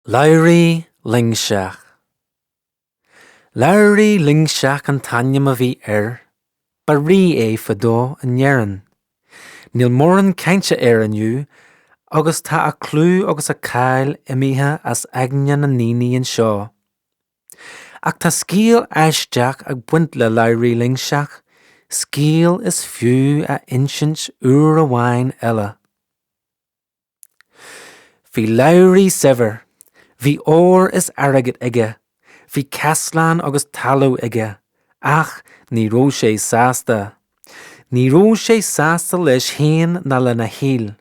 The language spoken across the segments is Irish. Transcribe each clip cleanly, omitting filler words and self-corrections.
Labhraí Loingseach. Labhraí Loingseach an t-ainm a bhí air. Ba rí é fadó in Éirinn. Níl mórán cainte air inniu agus tá a chlú agus a cháil imithe as aigne na ndaoine anseo. Ach tá scéal aisteach ag baint le Labhraí Loingseach, scéal is fiú a insint uair amháin eile. Bhí Labhraí saibhir. Bhí ór is airgead aige. Bhí caisleán agus talamh aige. Ach ní raibh sé sásta. Ní raibh sé sásta leis féin ná lena shaol.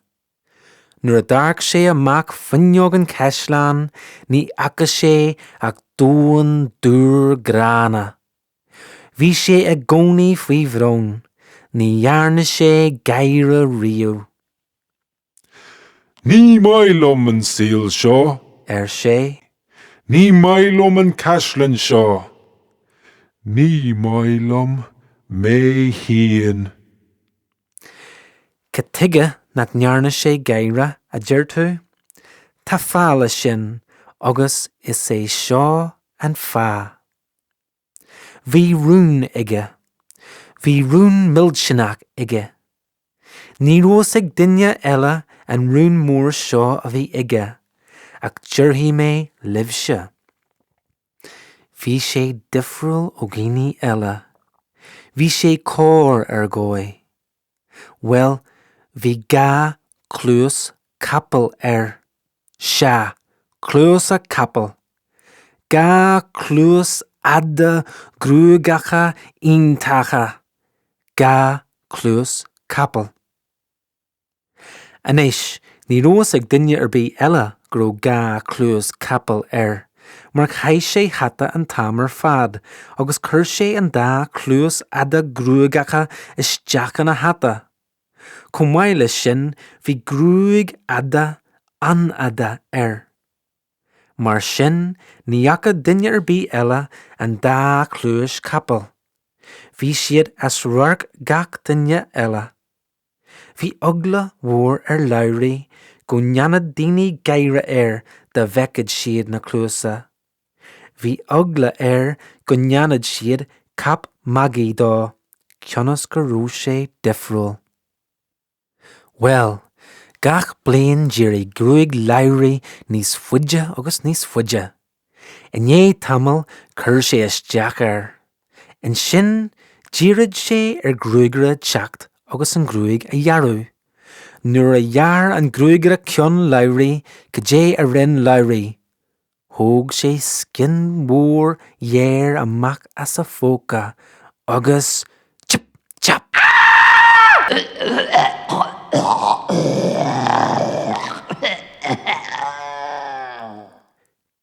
Nuair a d'amharc sé amach fuinneog an chaisleáin ní fhaca sé ach domhan dúr gránna. Bhí sé i gcónaí faoi bhrón. Ní dhearna sé gáire riamh. Ní maith liom an saol seo, ar sé. Ní maith liom an caisleán seo. Ní maith liom mé féin. Cad tuige nach ndearna sé gáire, a deir tú? Tá fáth leis sin agus is é seo an fáth. Bhí rún aige. Bhí rún millteanach aige. Ní raibh fhios ag duine eile an rún mór seo a bhí aige, ach déarfaidh mé libhse. Bhí sé difriúil ó dhaoine eile. Bhí sé cóir ar dhóigh. Bhuel, bhí dhá chluas capaill air. Sea, cluasa capaill. Dhá chluas fhada ghruagacha iontacha. Dhá chluas capaill. Anois, ní raibh fhios ag duine ar bith eile go raibh dhá chluas capaill air, mar chaith sé hata an t-am ar fad agus chuir sé an dá chluas fhada ghruagacha isteach ina hata. Chomh maith leis sin bhí gruaig fhada, an-fhada air. Mar sin ní fhaca duine ar bith eile an dá chluais capaill. Bhí siad as radharc gach duine eile. Bhí eagla mhór ar Labhraí go ndéanfadh daoine gáire air dá bhfeicfeadh siad na cluasa. Bhí eagla air go ndéanfadh siad ceap magaidh dó cionn is go raibh sé difriúil. Bhuel, gach bliain d'éirigh gruaig Labhraí níos faide agus níos faide. I ndiaidh tamaill chuir sé isteach air. Ansin d'iarr sé ar ghruagaire teacht agus an ghruaig a ghearradh. Nuair a ghearr an gruagaire ceann Labhraí cad é a rinne Labhraí? Thóg sé scian mhór ghéar amach as a phóca agus chip chap!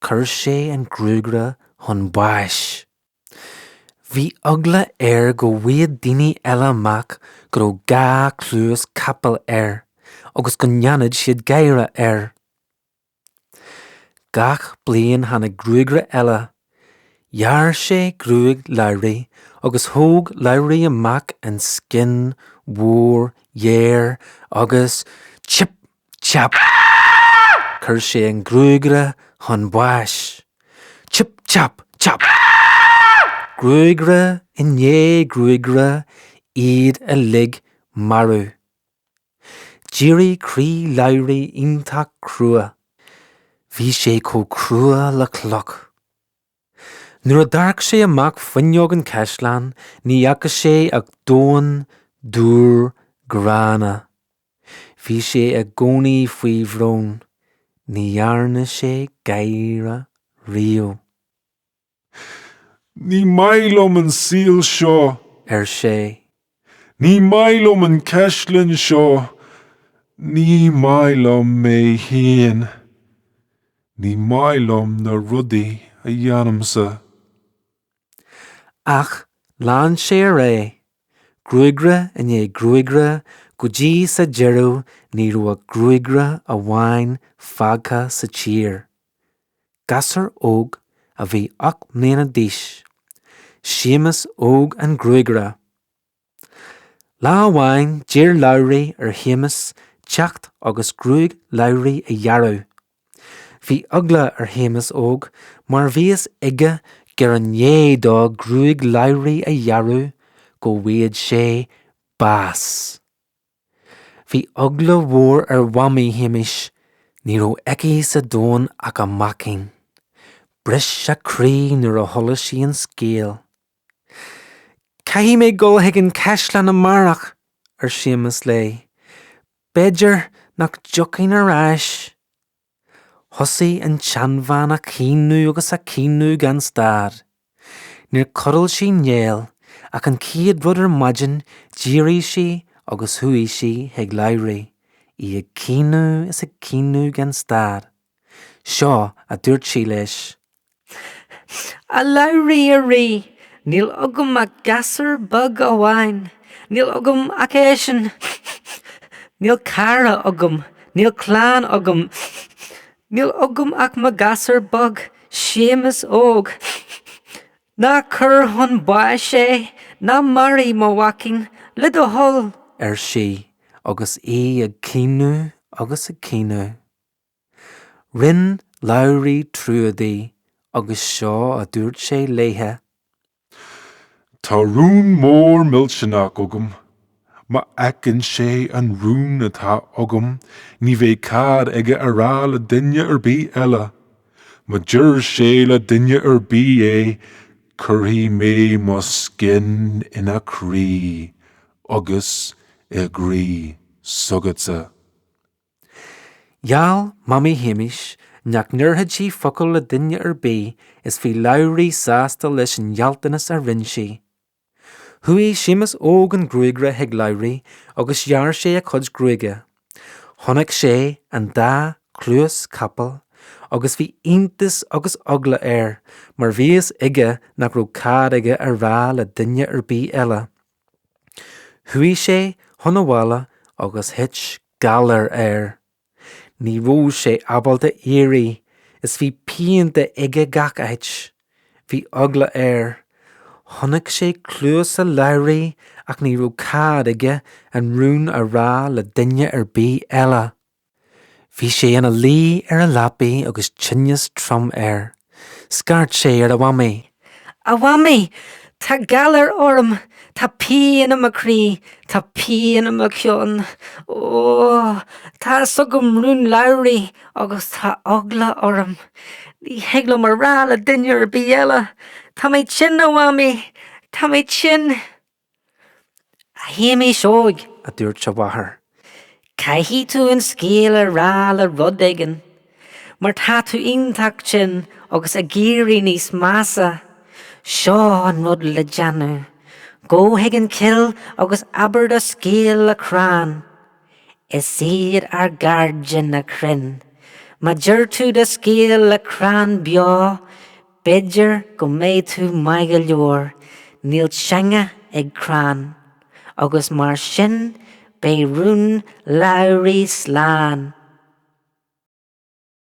Chuir sé an gruagaire chun báis. Bhí eagla air go bhfaigheadh daoine eile amach go raibh dhá chluas capaill air agus go ndéanfadh siad gáire air. Gach bliain tháinig gruagaire eile. Ghearr sé gruaig Labhraí agus thóg Labhraí amach an scian mhór ghéar agus chip chap! Chuir sé an gruagaire chun báis. Chip chap chap! Gruagaire i ndiaidh gruagaire, iad uilig marbh. D'éirigh croí Labhraí iontach crua. Bhí sé chomh crua le cloch. Nuair a d'amharc sé amach fuinneog an chaisleáin ní fhaca sé ach domhan dúr gránna. Bhí sé i gcónaí faoi bhrón. Ní dhearna sé gáire riamh. Ní maith liom an saol seo, ar sé. Ní maith liom an caisleán seo. Ní maith liom mé féin. Ní maith liom na rudaí a dhéanaimse. Ach lean sé ar aghaidh, gruagaire i ndiaidh gruagaire go dtí sa deireadh ní raibh ach gruagaire amháin fágtha sa tír. Gasúr óg a bhí 8 mbliana d'aois, Séamus Óg an Gruagaire. Lá amháin d'iarr Labhraí ar Shéamus teacht agus gruaig Labhraí a ghearradh. Bhí eagla ar Shéamus Óg mar bhí fhios aige gur i ndiaidh dó gruaig Labhraí a ghearradh go bhfaigheadh sé bás. Bhí eagla mhór ar mhamaí Shéamuis, ní raibh aici sa domhan ach a maicín. Bhris a croí nuair a chuala sí an scéal. Caithfidh mé dul chuig an chaisleán amárach, ar Séamus léi. B'fhéidir nach dtiocfainn ar ais. Thosaigh an tseanbhean a caoineadh agus a caoineadh gan stad. Níor chodail sí néal ach an chéad rud ar maidin d'éirigh sí agus chuaigh sí chuig Labhraí, í ag caoineadh is ag caoineadh gan stad. Seo a dúirt sí leis. A Labhraí, a Rí, níl agam ach gasúr beag amháin, níl agam ach eisean. Níl cara agam, níl clann agam, níl agam ach mo ghasúr beag, Séamus Óg. Ná cuir chun báis é, ná maraigh mo mhaicín, le do thoil! ar sí agus í ag caoineadh agus ag caoineadh. Rinne Labhraí trua di agus seo a dúirt sé léithe. Tá rún mór millteanach agam. Má fheiceann sé an rún atá agam ní bheidh cead aige a rá le duine ar bith eile. Má deir sé le duine ar bith é cuirfidh mé mo scian ina chroí agus i gcroí s'agatsa. Gheall Mamaí Shéamais nach ndéarfadh sí focal le duine ar bith is bhí Labhraí sásta leis an ghealltanas a rinne sí. Chuaigh Séamus Óg an gruagaire chuig Labhraí agus ghearr sé a chuid gruaige. Chonaic sé an dá chluas capaill agus bhí iontas agus eagla air mar bhí fhios aige nach raibh cead aige a rá le duine ar bith eile. Chuaigh sé chun an bhaile agus thit galar air. Ní raibh sé ábalta éirí is bhí pianta aige gach áit. Bhí eagla air. Chonaic sé cluasa Labhraí ach ní raibh cead aige an rún a rá le duine ar bith eile. Bhí sé ina luí ar a leapaidh agus tinneas trom air. Scairt sé ar a mhamaí. A mhamaí! Tá galar orm! Tá pian i mo chroí! Tá pian i mo cheann! Ó! Tá fhios agam rún Labhraí agus tá eagla orm. Ní thig liom a rá le duine ar bith eile. Tá mé tinn, a mhamaí! Tá mé tinn! A Shéamais óig, a dúirt a mháthair. Caithfidh tú an scéal a rá le rud éigin, mar tá tú iontach tinn agus ag éirí níos measa. Seo an rud le déanamh, gabh chuig an chill agus abair do scéal le crann. Is iad ár gcairde na crainn. Má deir tú do scéal le crann beo, B'fhéidir go mbeidh tú maith go leor, níl teanga ag crann, agus mar sin beidh rún Labhraí slán.